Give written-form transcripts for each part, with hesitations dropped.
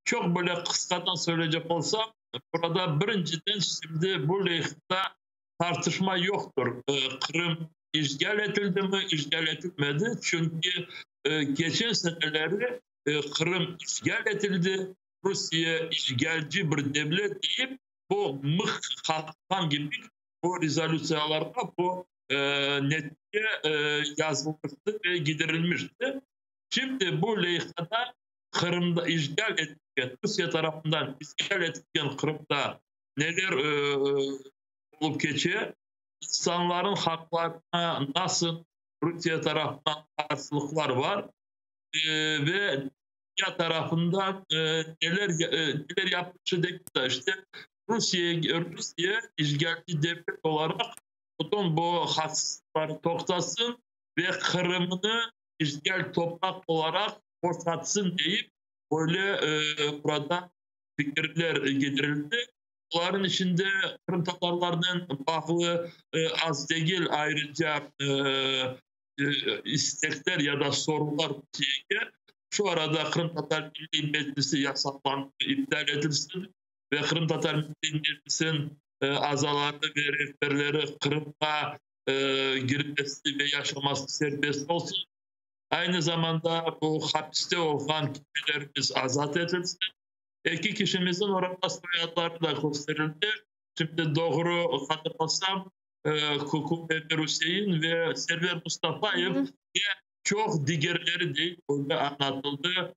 Çoq böyle qısqadan söyleycek olsam, burada birinciden şimdi bu leyhada tartışma yoqtır. Qırım işğal etildimi, işğal etilmedi, çünki keçen seneleri Qırım işğal etildi, Rusiye işğalci bir devlet deyip, bu mıh qaqqan kibi bu rezolütsiyalarğa bu netice yazılmıştı ve gidirilmişti. Şimdi bu leyhada Qırımda işğal etilgen, Rusiye tarafından işğal etilgen Qırımda neler olıp keçe, insanların haqlarına nasıl Rusiye tarafından qarşılıqlar bar ve dünya tarafından neler neler yapılışı degil, işte Rusiye, Rusiye işğalci devlet olaraq bütün bu haksızlıkları toqtatsın ve Qırımnı işğal topraq olaraq boşatsın deyip böyle burada fikirler getirildi. Bunların içinde qırımtatarlarnen bağlı az degil ayrıca istekler ya da sorular Rusiyege. Şu arada Qırımtatar Milliy Meclisi yasaqlandı, iptal etilsin ve Qırımtatar Milliy Meclisiniñ azaları ve rehberleri Qırımğa girmesi ve yaşaması serbest olsun. Aynı zamanda bu hapiste olğan kişilerimiz azat etilsin. Eki kişimizin orada soyadları da gösterildi. Şimdi doğru hatırlasam, Kuku Emir-Üsein ve Server Mustafayev ve çoq digerleri de böyle anlatıldı.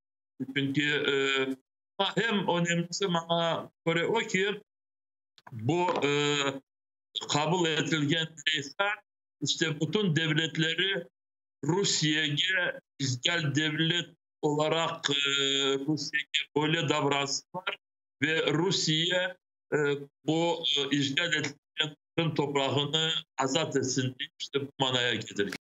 Çünki hem önemlisi maña köre o ki, bu qabul etilgen leyha işte bütün devletleri Rusiyege işğal devlet olaraq Rusiyege böyle davransınlar ve Rusiye bu işğal etilgen Qırım toprağını azat etsin dep işte bu manaya kelir.